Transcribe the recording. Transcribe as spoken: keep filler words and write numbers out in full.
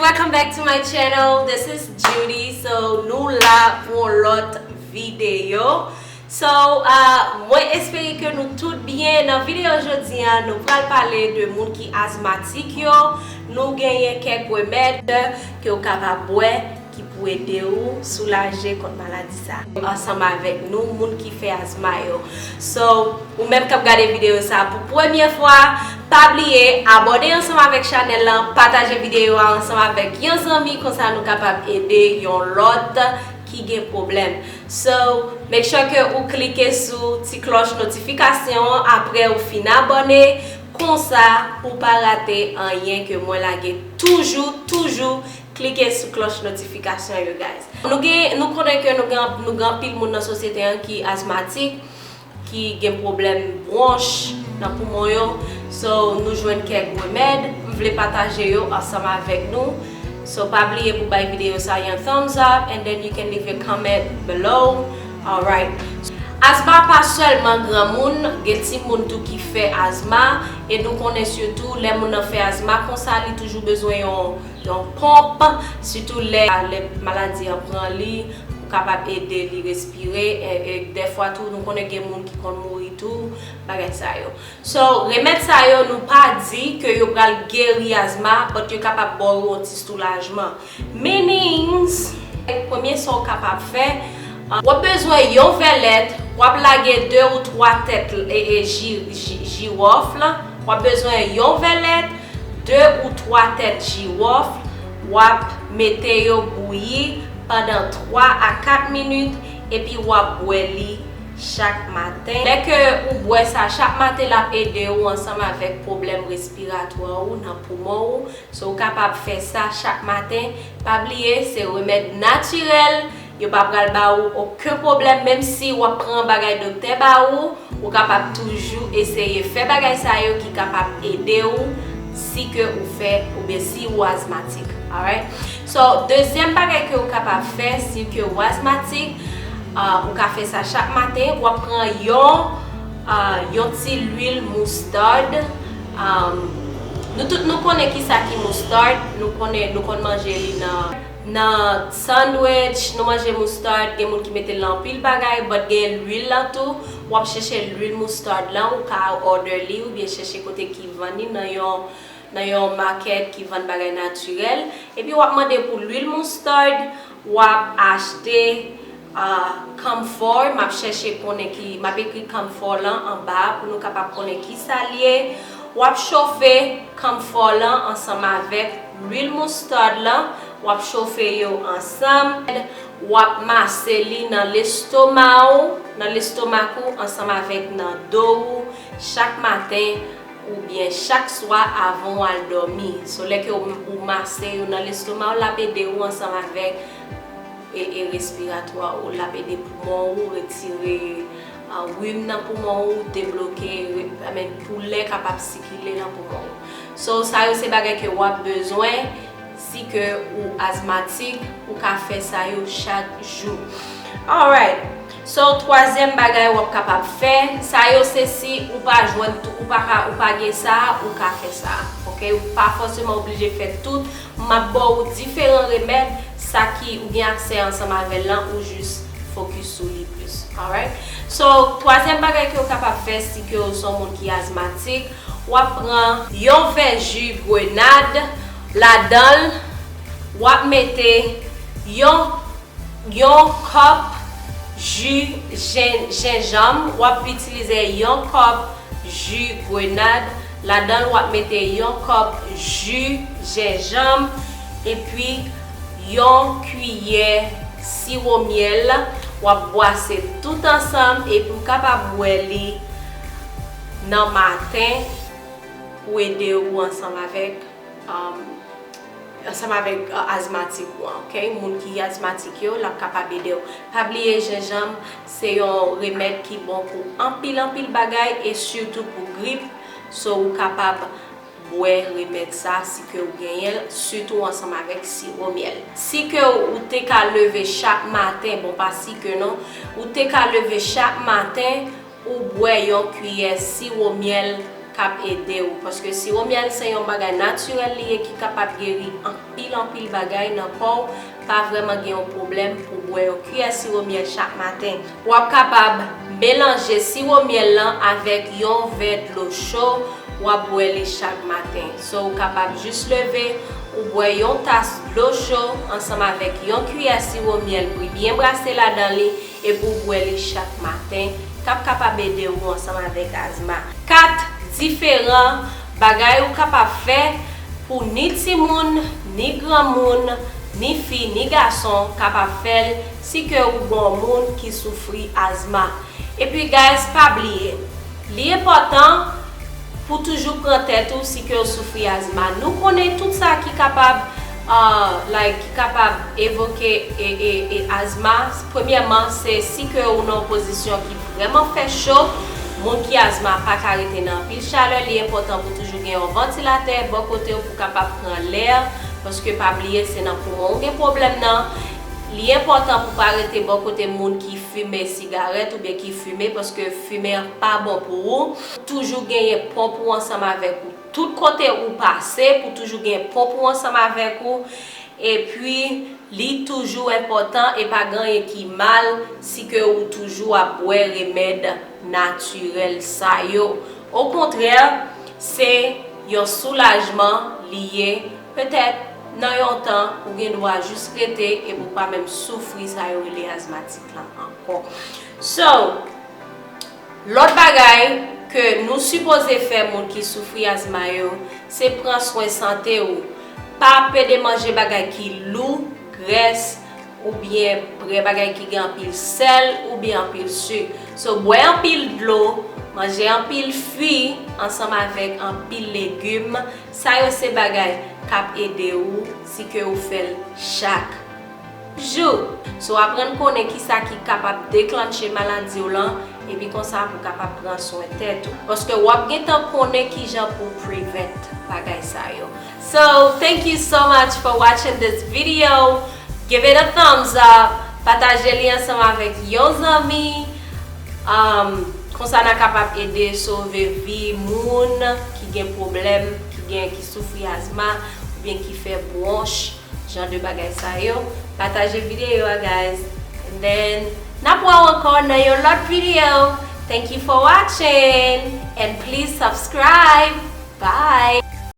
Welcome back to my channel. This is Judy. So, nou la pou yon lòt videyo. So, uh, mwen espere ke nou tout byen. Nan videyo jodi a, nou pral pale de moun ki azmatik yo. Nou genyen kèk remèd ke w kapab bwè ki pou ede w soulaje kont maladi sa. Ansanm avèk nou, moun ki fè azma yo. So, ou menm k ap gade videyo sa pou premye fwa, pa bliye abòne ansanm avèk chanèl lan, pataje videyo a ansanm avèk yon zanmi, konsa nou kapab ede yon lòt ki gen pwoblèm. So, make sure ke ou klike sou ti klòch notifikasyon an apre ou fin abòne, konsa pou pa rate anyen ke mwen lage. Toujou, toujou klike sou klòch notifikasyon yo, guys. Nou gen, nou konnen ke nou gen, nou gen anpil moun nan sosyete an ki azmatik, ki gen pwoblèm bwonch nan poumon yo. So, nou jwenn kèk remèd. M vle pataje yo ansanm avèk nou. So, pa bliye pou bay videyo sa yon thumbs up, and then you can leave your comment below. Alright. Azma pa sèlman granmoun, gen timoun tou ki fè azma, e nou konnen sitou lè moun nan fè azma konsa, li toujou bezwen yon, yon ponp, sitou lè, lè maladi an pran li, pou kapab ede li respire, e, e dèfwa tou, nou konnen gen moun ki konn mouri tou, bagay sa yo. So, remèd sa yo, nou pa di ke yo pral geri azma, but yo kapab ba w yon ti soulajman. Meanings, premye sa w kapab fè, uh, w ap bezwen yon vè lèt, w ap lage de ou twa tèt, e, e, ji, ji, jiwòf la, w ap bezwen yon vè lèt, de ou twa tèt jiwòf, w ap mete yo bouyi pandan twa a kat minit, epi w ap bwè li chak maten. Lè ke ou bwè sa chak maten, l ap ede w ansanm avèk pwoblèm respiratwa ou nan poumon ou. So, ou kapab fè sa chak maten. Pa bliye, se remèd natirèl. Yo pa pral ba ou okenn pwoblèm, menm si w ap pran bagay doktè ba ou, ou kapab toujou eseye fè bagay sa yo ki kapab ede w si ke ou fè, oubyen si ou azmatik. Alright? So, dezyèm bagay ke ou kapab fè, si ke ou azmatik, ah, ou ka fè sa chak maten, w ap pran yon, ah, yon ti lwil moustard. Um, nou tout nou konnen ki sa ki moustard, nou konnen, nou konn manje li nan, nan sandwich, nou manje moustard, gen moun ki mete l nan anpil bagay, but gen lwil lan tou. W ap chèche lwil moustard lan, ou ka order li, oubyen chèche kote ki vann li nan yon, nan yon makèt ki vann bagay natirèl. Epi w ap mande pou lwil moustard, w ap achte, ah, camphor, m ap chèche konnen ki, m ap ekri camphor lan anba a pou nou kapab konnen ki sa l ye. W ap chofe camphor lan ansanm avèk lwil moustard lan, w ap chofe yo ansanm, w ap mase li nan lestoma w, nan lestomak ou ansanm avèk nan do w chak maten oubyen chak swa avan w al dòmi. So, lè ke w, ou mase yo nan lestoma w, l ap ede w ansanm avèk e, e respiratwa ou, l ap ede poumon ou, retire, ah, rim nan poumon ou, debloke, re-, I mean, pou lè kapab sikile nan poumon ou. So, sa yo se bagay ke w ap bezwen si ke ou azmatik, ou ka fè sa yo chak jou. Alright. So, twazyèm bagay w ap kapab fè, sa yo se si ou pa jwenn tou, ou pa ka, ou pa gen sa, ou ka fè sa. Ok? Ou pa fòseman oblije fè tout. M ap ba w diferan remèd, sa ki ou gen aksè ansanm avè l lan, ou jis fokis sou li plis. Alright? So, twazyèm bagay ke w kapab fè si ke w se yon moun ki azmatik, w ap pran yon vè ji grenad, ladan l, w ap mete yon, yon kòp ji jen-, jenjanm, w ap itilize yon kòp ji grenad, ladan l w ap mete yon kòp ji jenjanm, epi yon kiyè siwo myèl, w ap bwase tout ansanm, epi w kapab bwè li nan maten pou ede w ansanm avèk, um, ansanm avèk, uh, azmatik ou an, ok? Moun ki azmatik yo, l ap kapab ede w. Pa bliye, jenjanm se yon remèd ki bon pou anpil, anpil bagay, e sitou pou grip. So, ou kapab bwè remèd sa si ke ou genyen l, sitou ansanm avèk siwo myèl. Si ke ou te ka leve chak maten, bon, pa si ke non, ou te ka leve chak maten, ou bwè yon kiyè siwo myèl k ap ede w, paske siwo myèl se yon bagay natirèl li ye ki kapab geri anpil, anpil bagay nan kò w. Pa vrèman gen yon pwoblèm pou bwè yon kiyè siwo myèl chak maten. W ap kapab melanje siwo myèl lan avèk yon vè dlo cho, w ap bwè li chak maten. So, ou kapab jis leve, ou bwè yon tas dlo cho ansanm avèk yon kiyè siwo myèl bri byen brase ladan li, epi w bwè li chak maten, k ap kapab ede w ansanm avèk azma. Kat diferan bagay ou kapab fè pou ni timoun, ni granmoun, ni fi, ni gason kapab fè l si ke ou gon moun ki soufri azma. Epi guys, pa bliye, li enpòtan pou toujou pran tèt ou si ke w soufri azma. Nou konnen tout sa ki kapab uh, like, ki kapab evoke e, e, e azma. Premyèman, se si ke ou nan yon pozisyon ki vrèman fè cho, moun ki azma pa ka rete nan anpil chalè, li enpòtan pou toujou gen yon vantilatè bò kote w pou kapab pran lè, paske pa bliye se nan poumon ou gen pwoblèm nan. Li enpòtan pou pa rete bò kote moun ki fimen sigarèt oubyen ki fimen, paske fimen an pa bon pou ou. Toujou genyen ponp ou ansanm avèk ou tout kote ou pase, pou toujou gen ponp ou ansanm avèk ou. Epi, li toujou enpòtan e pa gen anyen ki mal si ke ou toujou ap bwè remèd natirèl sa yo. Okontrè, se yon soulajman li ye. Petèt, nan yon tan, ou gen dwa jis rete epi ou pa menm soufri sa yo rele azmatik lan ankò. So, lòt bagay ke nou sipoze fè moun ki soufri azma yo, se pran swen sante w. Pa pede manje bagay ki lou, grès, oubyen bwè bagay ki gen anpil sèl oubyen anpil sik. So, bwè anpil dlo, manje anpil fwi ansanm avèk anpil legim. Sa yo se bagay k ap ede w si ke ou fè l chak jou. So, w aprann konnen kisa ki kapab deklanche maladi w lan, epi konsa pou w kapab pran swen tèt ou. Paske w ap gentan konnen kijan pou prevent bagay sa yo. So, thank you so much for watching this video. Give it a thumbs up. Pataje li ansanm avèk yon zanmi. Um, konsa n a kapab ede sove vi moun ki gen pwoblèm, ki gen, ki soufri azma, oubyen ki fè bwonch, jan de bagay sa yo. Pataje videyo a, guys. And then, n ap wè w ankò nan yon lòt videyo. Thank you for watching and please subscribe. Bye.